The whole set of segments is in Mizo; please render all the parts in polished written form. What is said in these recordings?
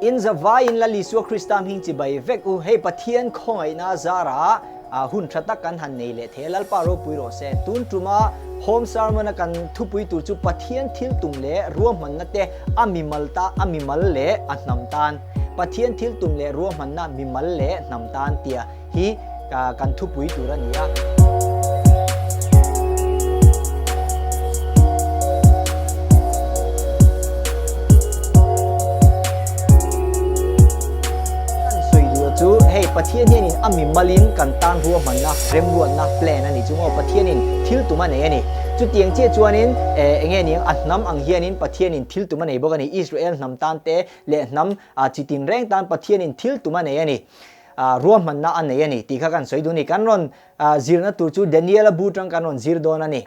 In zavaiin Lal Isua Krista hming chibai vek u. Hei Pathian khawngaihna zarah hun tha tak kan han nei leh thei a, Lalpa ropui rawh se. Tun tuma Home Sermon a kan thupui tur chu Pathian thil tum leh ruahmanna te a mimal ta a mimal leh a hnam tan. Pathian thil tum leh ruahmanna mimal leh hnam tan tia hi kan thupui tur a ni a. Kan sawi duh chu hei Pathian hianin a mimalin kan tan ruahmanna, remruatna, plan a ni chu maw? Pathianin thil tum a nei a ni. Chutiang chiah chuanin eng nge niang a hnam ang hianin Pathianin thil tum a nei bawk a ni. Israel hnam tan te leh hnam chi tinreng tan Pathianin thil tum a nei a ni. Ruahmanna a nei a ni tih kha kan sawi duh a ni. Kan rawn zirna tur chu Daniela bu tang kan rawn zir dawn a ni.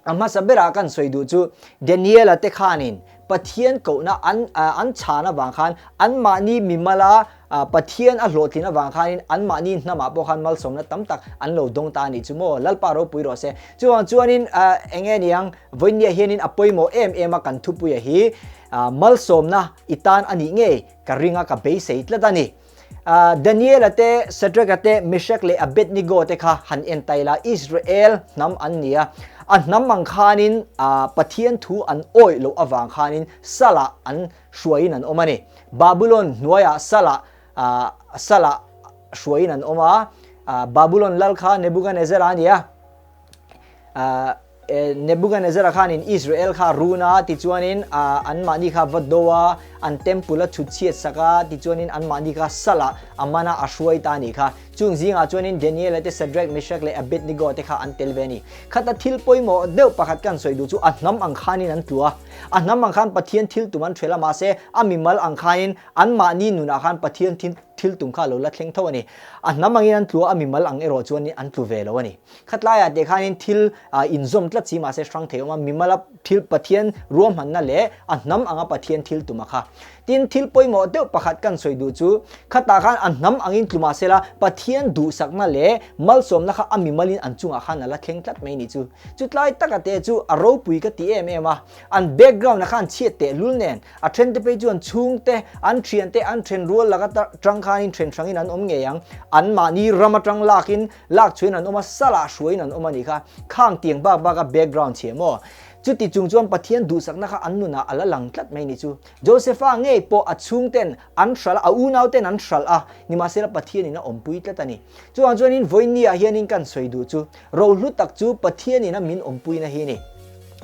A hmasa berah kan sawi duh chu Daniela te khanin Pathian kohna an an chhan avang khan anmahni mimala Pathian a hlawhtlin avang khanin anmahni hnamah pawh khan malsawmna tam tak an lo dawng ta a nih chu maw. Lalpa ropui rawh se. Chuvang chuanin eng nge niang vawinia hianin a pawimawh em em a kan thupuia hi malsawmna i tan a nih ngei ka ring a ka beisei tlat a ni. Daniela te, Shadrach-a te, Meshach leh Abednego te kha han en ta ila, Israel hnam an ni a. A hnam ang khanin Pathian thu an awih loh avang khanin salah an hruaiin an awm a ni. Babulon hnuaiah salah salah hruaiin an awm a. Babulon lal kha Nebuchadnezzar-a a ni a. Nebuchadnezzar-a khanin Israel kha a run a, tichuanin anmahni kha va do a, an temple a chhut chhiat sak a, tichuanin anmahni kha salah a man a, a hruai ta a nih kha. Chung zingah chuanin Daniel-a te, Shadrach, Meshach leh Abednego te kha an tel ve a ni. Khata thil pawimawh deuh pakhat kan sawi duh chu a hnam ang khanin an tlu a, a hnam ang khan Pathian thil tum an hrel a, mahse a mimal ang khanin anmahni nunah khan Pathian thil tum kha a lo la thleng tho a ni. A hnam angin an tlu a, a mimal ang erawh chuanin an tlu ve lo a ni. Khatlaiah te khanin thil inzawm tlat si mahse hrang thei awm a, mimala thil Pathian ruahmanna leh a hnam anga Pathian thil tum a kha. Tin, thil pawimawh deuh pakhat kan sawi duh chu, khatah khan a hnam angin tlu mahsela Pathian duhsakna leh malsawmna kha a mimalin an chungah khan a la thleng tlat mai nih chu. Chutlai taka te chu a ropui ka ti em em a, an background-a khan chhiat tehlul nen, A thente phei chuan chhungte, an thiante, an then rual laka tang khanin then hrangin an awm ngei ang. Anmahni ram atang lakin lak chhuain an awm a, salah hruaiin an awm a nih kha. Khang tiang bak baka background chhia maw? Chuti chung chuan Pathian duhsakna kha an nunah a la lang tlat mai nih chu. Josepha ngei pawh a chhungten an hralh a, a unauten an hralh a, nimahsela Pathianin a awmpui tlat a ni. Chuvang chuanin vawinia hianin kan sawi duh chu, Rohlu tak chu Pathianin a min awmpuina hi a ni.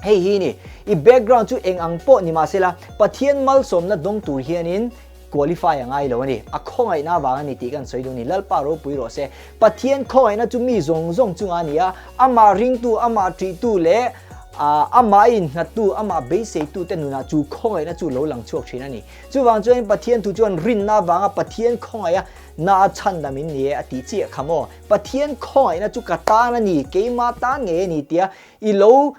Hei hi ni, i background chu eng ang pawh ni mahsela Pathian malsawmna dawng tur hianin qualify a ngai lo a ni. A khawngaihna avang a ni tih kan sawi duh a ni. Lalpa ropui rawh se. Pathian khawngaihna chu mi zawng zawng chungah a ni a, amah ringtu, amah ṭihtu leh amah innghattu, amah beiseitu te nunah chu khawngaihna chu lo lang chhuak ṭhin a ni. Chuvang chuanin Pathian thu chuan rinna avanga Pathian khawngaiha na a chhandam in ni e a tih chiah kha maw? Pathian khawngaihna chu ka tan a ni, keima tan ngei a ni tia i lo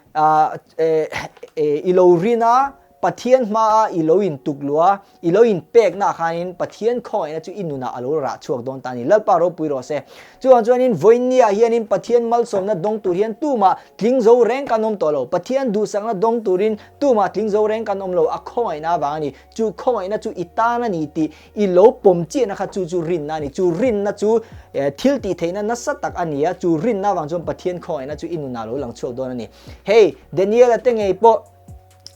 i lo rin a, Pathian hmaa i lo intuk luh a, i lo inpekna ah khanin Pathian khawngaihna chu i nunah a lo rah chhuak dawn ta a ni. Lalpa ropui rawh se. Chuvang chuanin vawinia hianin Pathian malsawmna dawng tur hian tumah tling zo reng kan awm tawh lo. Pathian duhsakna dawng turin tumah tling zo reng kan awm lo. A khawngaihna avang a ni. Chu khawngaihna chu i tan a ni tih I lo pawm chiahna kha chu chu rinna a ni. Chu rinna chu thil tih theihna nasa tak a ni a, chu rinna avang chuan Pathian khawngaihna chu i nunah lo lang chhuak dawn a ni. Hei, Daniel-a te ngei pawh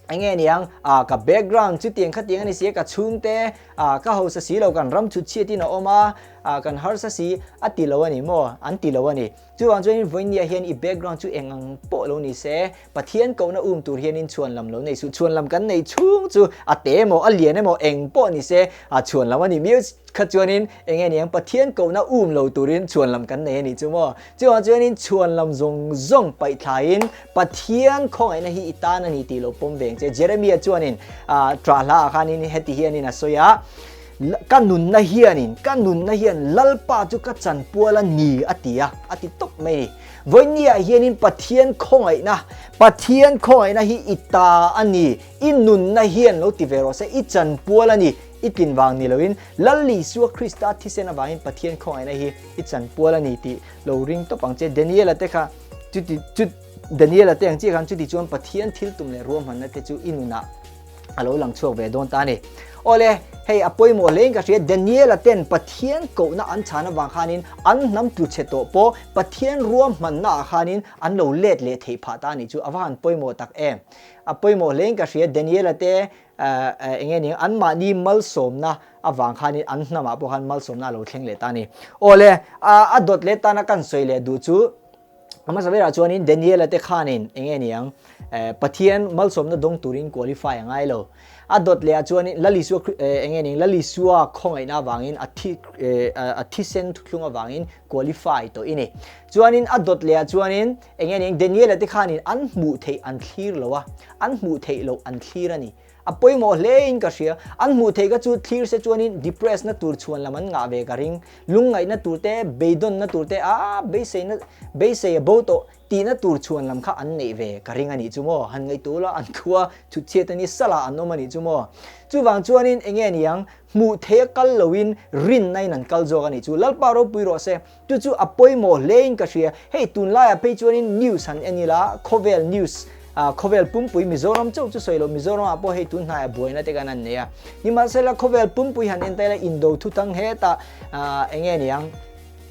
eng nge niang, ah ka background chutiang khatiang a ni si a, ka chhungte ah ka hausa si lo, kan ram chhut chhiatin a awm a, ah kan harsa si a ti lo a ni maw? An ti lo a ni. Chuvang chuanin vawinia hian i background chu eng ang pawh lo ni se, Pathian kohna um tur hianin chhuan lam lo nei suh. Chhuan lam kan nei chhung chu a te emaw, a lian emaw, eng pawh ni se, a chhuan lam a nih miau kha chuanin eng nge niang Pathian kohna um lo turin chhuan lam kan nei a nih chu maw? Chuvang chuanin chhuan lam zawng zawng paih thlaiin Pathian khawngaihna hi i tan a ni tih lo pawm veng che. Jeremia chuanin ṭah hlaah khanin heti hianin a sawi a. Ka nunna hianin, ka nunna hian Lalpa chu ka chanpual a ni a ti a, a ti tawp mai ni. Vawinia hianin Pathian khawngaihna, Pathian khawngaihna hi i ta a ni, i nunna hian lo ti ve rawh se, i chanpual a ni, i tlin vang ni loin Lal Isua Krista thisen avangin Pathian khawngaihna hi i chanpual a ni tih lo ring tawp ang che. Daniela te kha chuti chu Daniela te ang chiah khan chuti chuan Pathian thil tum leh ruahmanna te chu i nunah. A lo lang chhuak ve dawn ta a ni. Awle, hei a pawimawh hlein ka hria, Daniela ten Pathian kohna an chhan avang khanin an hnam tlu chhe tawh pawh Pathian ruahmanna ah khanin an lo let leh theih phah ta a nih chu a va han pawimawh tak em. A pawimawh hlein ka hria, Daniela te eng nge ni anmahni malsawmna avang khanin an hnamah pawh khan malsawmna a lo thleng leh ta a ni. Awle, a dawt leh tana kan sawi leh duh chu, A hmasa berah chuanin Daniela te khanin eng nge niang Pathian malsawmna dawng turin qualify a ngai lo. A dawt lehah chuanin Lal Isua eng nge niang Lal Isua khawngaihna avangin a thi a thisen thuthlung avangin qualify tawh i ni. Chuanin a dawt lehah chuanin eng nge niang Daniela te khanin an hmuh theih an thlir lo a, an hmuh theih loh an thlir a ni. A pawimawh hle in ka hria. An hmuh theih kha chu thlir se chuanin depress na tur chhuan lam an ngah ve ka ring. Lungngaihna tur te, beidawnna tur te, aa beiseina beisei a bo tawh tihna tur chhuan lam kha an neih ve ka ring a nih chu maw. Han ngaihtuah ula an khua chhutchhiat a ni sala an awm a nih chu maw. Chuvang chuanin enge niang hmuh theih a kal loin rinna in an kal zawk a nih chu. Lalpa ropui rawh se. Chu chu a pawimawh hlein ka hria. Hei tunlaiah phei chuanin news han en ila, khawvel news, khawvel pumpui Mizoram chauh chu sawi loh, Mizoramah pawh hei tun hnaiah buaina te kan han nei a. Nimahsela khawvel pumpui han en ta ila indo thuthang hetah eng nge niang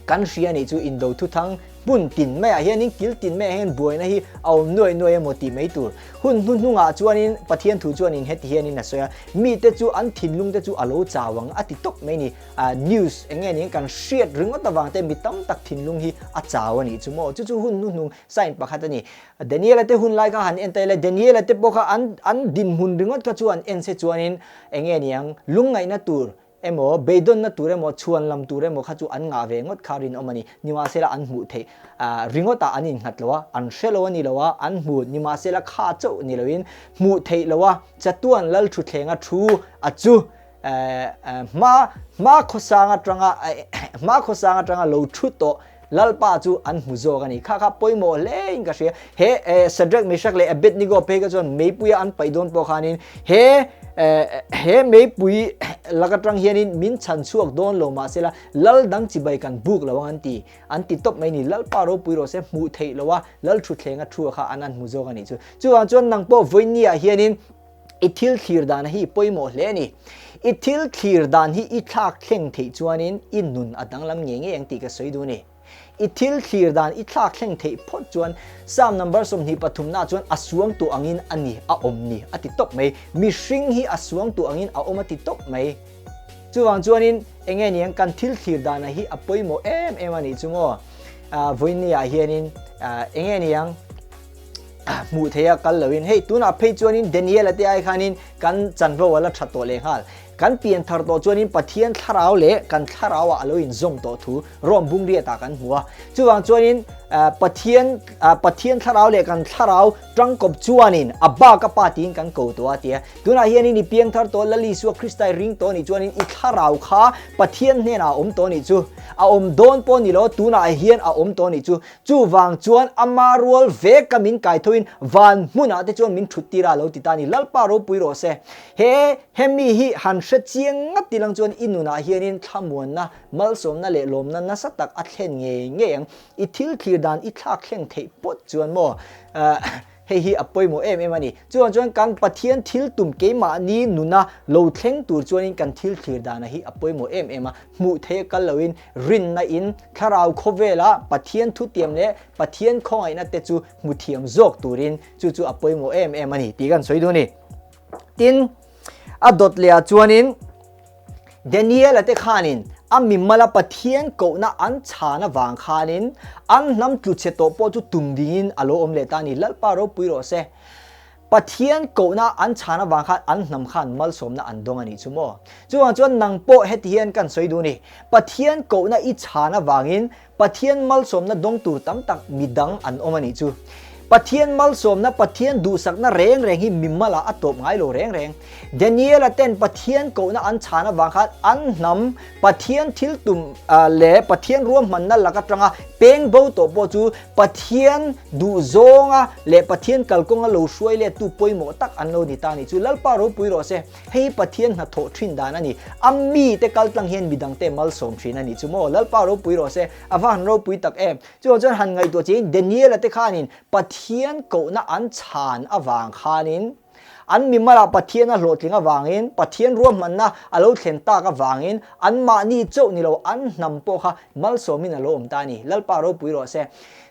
kan hria nih chu indo thuthang hmun tin maiah hianin kil tin maiah hian buaina hi a awm nuai nuai emaw tih mai tur. Hun hnuhnungah chuanin Pathian thu chuanin heti hianin a sawi a, mite chu an thinlung te chu a lo chau ang a ti tawp mai ni. News eng nge niin kan hriat ringawt avang te mi tam tak thinlung hi a chau a nih chu maw? Chu chu hun hnuhnung sign pakhat a ni. Daniela te hun lai kha han en ta ila, Daniela te pawh kha an an dinhmun ringawt kha chu an en se chuanin eng nge niang lungngaihna tur emaw beidawnna tur emaw chhuan lam tur emaw kha chu an ngah ve ngawt kha rinawm a ni. Nimahsela an hmuh theih ringawtah an innghat lo a, an hre lo a ni lo a, an hmu nimahsela kha chauh ni loin hmuh theih lo a, chatuan Lalthutthlenga thu a chu Hma hma khawsang atanga hma khawsang atanga lo thu tawh Lalpa chu an hmu zawk a ni. Kha kha pawimawh hle in ka hria. He Shadrach, Meshach leh Abednego phei kha chuan meipuia an paih dawn pawh khanin he he meipui lak atang hianin min chhan chhuak dawn lo mahsela Lal dang chibai kan buk lo ang an ti. An ti tawp mai ni. Lalpa ropui rawh se hmuh theih lo a Lal thutthleng a thu kha an an hmu zawk a nih chu. Chuvang chuan nang pawh vawinia hianin I thil thlir dan hi pawimawh hle a ni. I thil thlir dan hi i thlak thleng theih chuanin i nun a danglam ngei ngei ang tih ka sawi duh a ni. I thil thlir dan i thlak thleng theih phawt chuan Psalm number 20 pathumnaah chuan a suang tuah angin a ni, a awm ni a ti tawp mai. Mihring hi a suang tuah angin a awm a ti tawp mai. Chuvang chuanin eng nge niang kan thil thlir dana hi a pawimawh em em a nih chu maw. Vawinia hianin eng nge niang hmuh theih a kal loin hei tunah phei chuanin Daniel-a te ai khanin kan chanvo a la tha tawh leh nghal. Kan pian thar tawh chuanin Pathian thlarau leh kan thlarauah a lo inzawm tawh thu Rom bungriatah kan hmu a. Chuvang chuanin Pathian Pathian thlarau leh kan thlarau tangkawp chuanin a bak a pa tiin kan ko tawh a tia. Tunah hianin i piang thar tawh Lal Isua Krista i ring tawh anih chuanin i thlarau kha Pathian hnenah a awm tawh anih chu. A awm dawn pawh ni lo tunah hian a awm tawh anih chu. Chuvang chuan ama rual veka min kai thoin van hmunah te chuan min thut tir a lo ti ta a ni. Lalpa ropui rawh se. He hemi hi han hre chiang ngat ti lang chuan i nunah hianin thlamuanna, malsawmna leh lawmna nasa tak a thlen ngei ngei ang. I thil thlir dan i thlak thleng theih pawt chuan maw hei hi a pawimawh em em a ni. Chuvang chuan kan Pathian thil tum keimahni nuna lo thleng tur chuanin kan thil thlir dana hi a pawimawh em em a. Hmuh theih a kal loin rinna in thlarau khawvela Pathian thutiam leh Pathian khawngaihna te chu hmu thiam zawk turin chu chu a pawimawh em em a ni tih kan sawi duh a ni. Tin, a dawt lehah chuanin Daniel-a te khanin a mimala Pathian kohna an chhan avang khanin an hnam tluchhe tawh pawh chu tum dingin a lo awm leh ta a ni. Lalpa ropui rawh se. Pathian kohna an chhan avang khan an hnam khan malsawmna an dawng a nih chu maw? Chuvang chuan nang pawh heti hian kan sawi duh a ni. Pathian kohna i chhan avangin Pathian malsawmna dawng tur tam tak midang an awm a nih chu. Pathian malsawmna, Pathian duhsakna reng reng hi mimalah a tawp ngai lo reng reng. Daniela ten Pathian kohna an chhan avang khan an hnam Pathian thil tum leh Pathian ruahmanna lak atanga peng bo tawh pawh chu Pathian duhzawnga leh Pathian kalkawnga lo hruai lettu pawimawh tak an lo ni ta a nih chu. Lalpa ropui rawh se. Hei hi Pathian hnathawh thin dan a ni. A mite kal tlang hian midangte malsawm thin a nih chu maw. Lalpa ropui rawh se. A va han ropui tak em. Chuvang chuan han ngaihtuah chiin Daniela te khanin Pathian kohna an chhan avang khanin. An mimalah Pathian a hlawhtling avangin, Pathian ruahmanna a lo thlen tak avangin anmahni chauh ni lo an hnam pawh kha malsawmin a lo awm ta a ni. Lalpa ropui rawh se.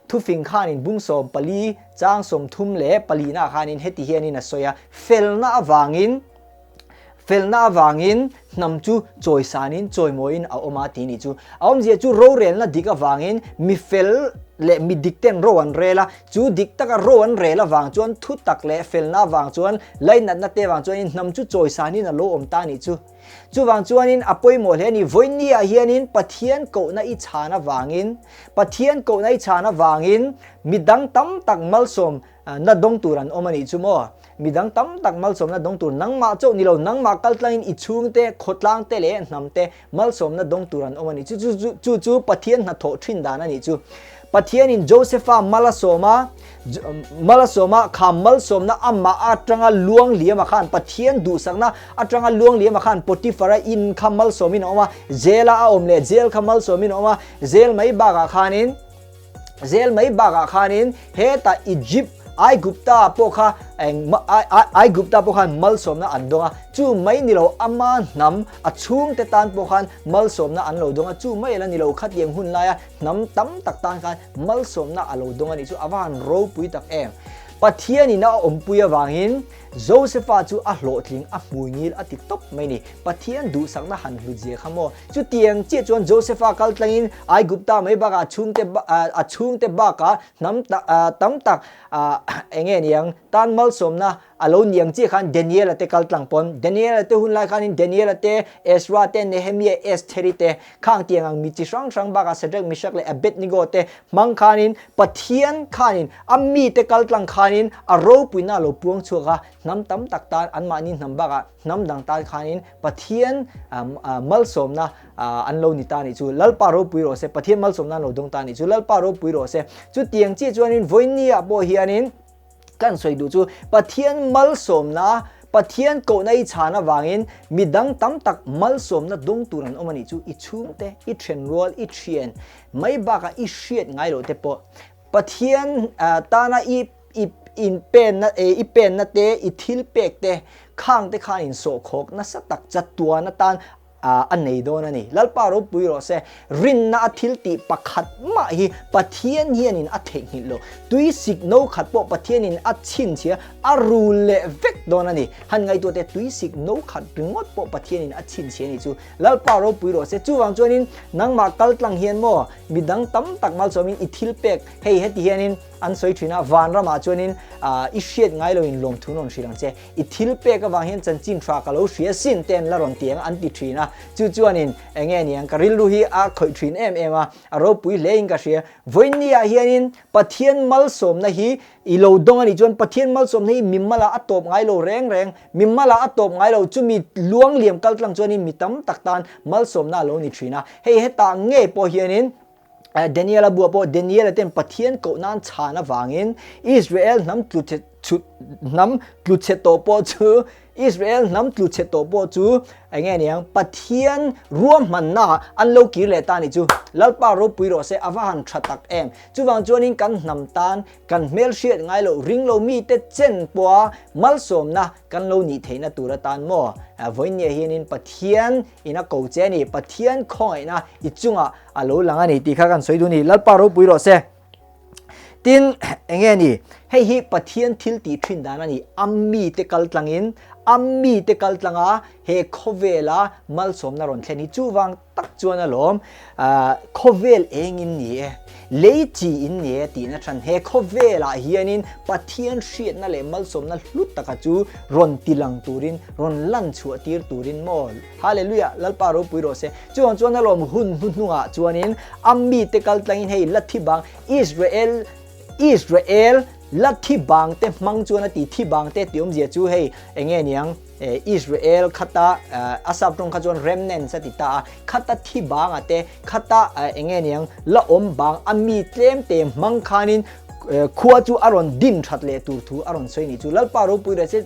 Thufing khanin bung 14 chang 34 ah khanin heti hianin a sawi a, Felna avangin, Felna avangin hnam chu chawisanin chawimawiin a awm a tih nih chu. A awmzia chu rorelna dik avangin mi fel leh mi dik ten ro an rel a, chu dik taka ro an rel avang chuan thu tak leh felna avang chuan lainatna te avang chuanin hnam chu chawisanin a lo awm ta nih chu. Chuvang chuanin a pawimawh hle a ni. Vawiinniah hianin Pathian kohna i chhan avangin, Pathian kohna i chhan avangin midang tam tak malsawm Na dawng tur an awm a nih chu maw? Midang tam tak malsawmna dawng tur nangmah chauh ni lo, nangmah kal tlangin i chhungte, khawtlangte leh hnamte malsawmna dawng tur an awm a nih chu. Chu chu chu Pathian hnathawh thin dan a nih chu. Pathianin Josepha mal a sawm a, mal a sawm a, kha malsawmna amah atanga luang liam a khan, Pathian duhsakna atanga luang liam a khan Potiphar-a in kha malsawmin a awm a, jail-a a awm leh jail kha malsawmin a awm a, jail mai bakah khanin, Zel mai bakah khanin hetah Egypt, Aigupta pawh kha eng Aigupta pawh khan malsawmna an dawng a, chu mai ni lo ama hnam a chhungte tan pawh khan malsawmna an lo dawng a, chu mai la ni lo khatiang hun laia hnam tam tak tan khan malsawmna a lo dawng a nih chu a va han ropui tak em. Pathianin a awmpui avangin Josepha chu a hlawhtling a hmui ngil a ti tawp mai ni. Pathian duhsakna han hlut zia kha maw? Chutiang chiah chuan Josepha kal tlangin Aigupta mai bakah a chhungte a chhungte bakah hnam tam tak eng nge niang tan malsawmna a lo niang chiah khan Daniela te kal tlang pawn Daniela te hun lai khanin Daniela te, Ezra te, Nehemia, Estheri te khang tiang ang mi chi hrang hrang bakah Shadrach, Meshach leh Abednego te hmang khanin Pathian khanin a mite kal tlang khanin a ropuina a lo puang chhuak a, hnam tam tak tan anmahni hnam bakah hnam dang tan khanin Pathian malsawmna an lo ni ta nih chu. Lalpa ropui rawh se, Pathian malsawmna an lo dawng ta nih chu. Lalpa ropui rawh se. Chutiang chiah chuanin vawinia pawh hianin kan sawi duh chu Pathian malsawmna, Pathian kohna i chhan avangin midang tam tak malsawmna dawng tur an awm a nih chu. I chhungte, i thenrual, i thian mai bakah i hriat ngai loh te pawh Pathian tana i i inpenna i penna te, i thil pek te khang te khan insawhkhawk nasa tak chatuan atan a nei dawn a ni. Lalpa ropui rawh se, rinna a thil tih pakhat mah hi Pathian hianin a theihnghilh lo. Tui sik no khat pawh Pathianin a chhinchhia a rul leh vek dawn a ni. Han ngaihtuah teh tui sik no khat ringawt pawh Pathianin a chhinchhia a ni chu. Lalpa ropui rawh se, chuvang chuanin nangmah kal tlang hian maw midang tam tak malsawmin i thil pek hei heti hianin an sawi thin a, vanramah chuanin i hriat ngai loin lawmthu rawn hrilh ang che. I thil pek avang hian chanchin tha ka lo hria sin te an la rawn ti ang an ti thin a, chu chuanin eng nge niang ka rilru hi a khawih thin em em a, a ropui hle in ka hria. Vawiinniah hianin Pathian malsawmna hi i lo dawng a nih chuan Pathian malsawmna hi mi malah a tawp ngai lo reng reng, mi malah a tawp ngai lo chumi luangliam kal tlang chuanin mi tam tak tan malsawmna a lo ni thin a, hei hetah ngei pawh hianin Daniel-a buah pawh Daniel-a ten Pathian koh nan chhan avangin Israel hnam tlu chhe chhut hnam tlu chhe tawh pawh chu Israel hnam tlu chhe tawh pawh chu eng nge niang Pathian ruahmanna an lo kir leh ta nih chu Lalpa ropui rawh se a va han tha tak em chuvang chuanin kan hnam tan kan hmelhriat ngai loh ring lo mite chen pawha malsawmna kan lo nih theihna tur atan maw vawiinniah hianin Pathian in a ko che a ni Pathian khawngaihna i chungah a lo lang a ni tih kha kan sawi duh a ni. Lalpa ropui rawh se. Tin, eng nge ni? Hei hi Pathian thil tih thin dan a ni. A mite kal tlangin, a mite kal tlanga he khawvela malsawmna rawn thlen hi chuvang tak chuan alawm khawvel eng in ni e, lei chi in ni e tihna than he khawvelah hianin Pathian hriatna leh malsawmna hlu taka chu rawn tilang turin, rawn lan chhuah tir turin maw? Hallelujah! Lalpa ropui rawh se. Chuvang chuan alawm hun hnuhnungah chuanin a mite kal tlangin hei la thi bang Israel Israel la thi bang te hmang chuan a ti thi bang te tih awmzia chu hei enge niang Israel khata a sap tawng kha chuan remnants a ti ta a khata thi bang a te khata enge niang la awm bang a mi tlem te hmang khanin khua chu a rawn din that leh tur thu a rawn sawi ni chu Lalpa ropui rawh se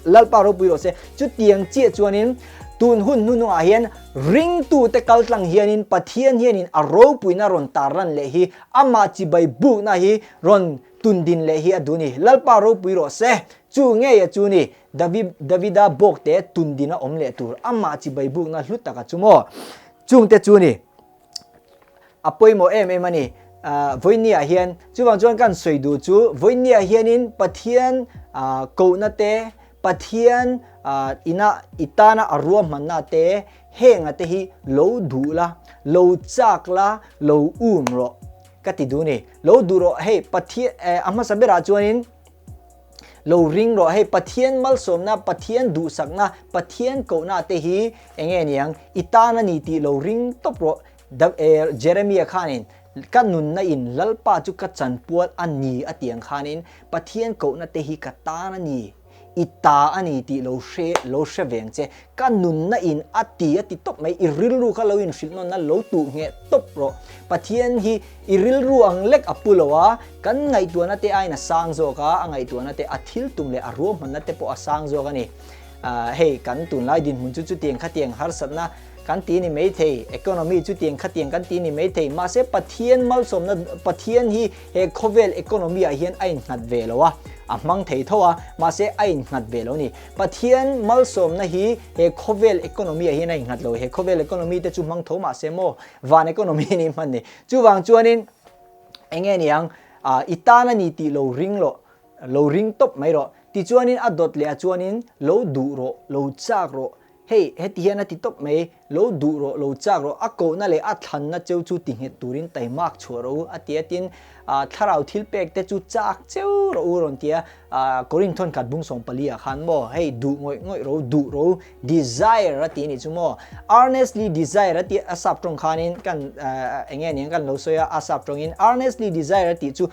Lalpa ropui rawh se. Chutiang chiah chuanin tun hun hnuhnungah hian ringtute kal tlang hianin Pathian hianin a ropuina rawn tarlan leh hi amah chibai bukna hi rawn Tundin leh hi a duh ni. Lalpa ropui rawh se. Chu ngei a chu ni. Davi, Davida bawk te tundin a awm leh tur. Amah chibai bukna hlu taka chu maw. Chungte chu ni. A pawimawh em em a ni. Vawinia hian, chuvang chuan kan sawi duh chu, vawinia hianin Pathian kohna te, Pathian ina i tana a ruahmanna te, henga te hi lo duh la, lo chak la, lo um rawh ka ti duh ni. Lo duh rawh, hei Pathian, a hmasa berah chuanin lo ring rawh, hei Pathian malsawmna, Pathian duhsakna, Pathian kohna te hi enge niang, i tan a ni tih lo ring tawp rawh. Jeremia khanin, Ka nunna in Lalpa chu ka chanpual a ni a ti ang khanin, Pathian kohna te hi ka tan a ni, i ta a ni tih lo hre lo hre ve ang che. Ka nunna in a ti a ti tawp mai, i rilru kha lo inhrilh nawn a, lo tuh ngheh tawp rawh. Pathian hi i rilru ang lek a pu lo a, kan ngaihtuahna te aiin a sang zawk a, a ngaihtuahna te, a thil tum leh a ruahmanna te pawh a sang zawk a ni. Hei kan tunlai dinhmun chu chutiang khatiang harsatna Kan ti ni maithei, economy chu tiang khatiang kan ti ni maithei, mahse Pathian malsawmna, Pathian hi he khawvel economy ah hian a innghat ve lo a, a hmang thei tho a, mahse a innghat ve lo a ni. Pathian malsawmna hi he khawvel economy ah hian a innghat lo, he khawvel economy te chu hmang tho mahse maw van economy ni hman ni. Chuvang chuanin enge niang, i tan a ni tih lo ring loh, lo ring tawp mai rawh. Tichuanin a dawt leh ah chuanin lo duh rawh, lo chak rawh, Hei, heti hian a ti tawp mai, Lo duh rawh, lo chak rawh, a kohna leh a thlanna cheu chu ti nghet turin taimak chhuah rawh u, a ti a. Tin, thlarau thil pek te chu chak cheu rawh u, rawn ti a. Korinth thawnkhat bung 14 ah khan maw, hei, duh ngawih ngawih rawh u, duh rawh u, desire a ti a nih chu maw. Earnestly desire a ti a sap tawng khanin kan, eng nge niang kan lo sawi a, a sap tawngin earnestly desire a tih chu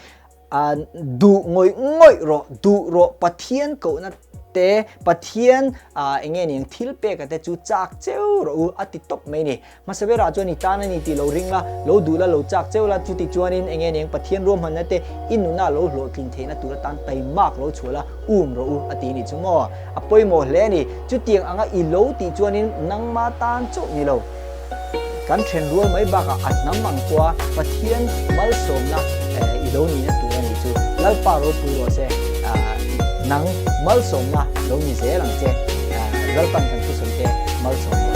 Duh ngawih ngawih rawh, duh rawh Pathian kohna te, Pathian eng nge niang thil peka te chu chak cheu rawh u a ti tawp mai ni. Hmasa berah chuan i tan a ni tih lo ring la, lo duh la, lo chak cheu la, chuti chuanin eng nge niang Pathian ruahmanna te i nuna lo hlawhtlin theihna tur atan taimak lo chhuah la, um rawh u a ti nih chu maw. A pawimawh hle a ni. Chutiang anga i lo tih chuanin nangma tan chauh ni lo. Kan then rual mai bakah a hnam ang pawha Pathian malsawmna i lo nihna tur a nih chu. Lalpa ropui rawh se, nang malsawmna lo ni zel ang che. Lalpan kan thusawi te malsawm rawh se.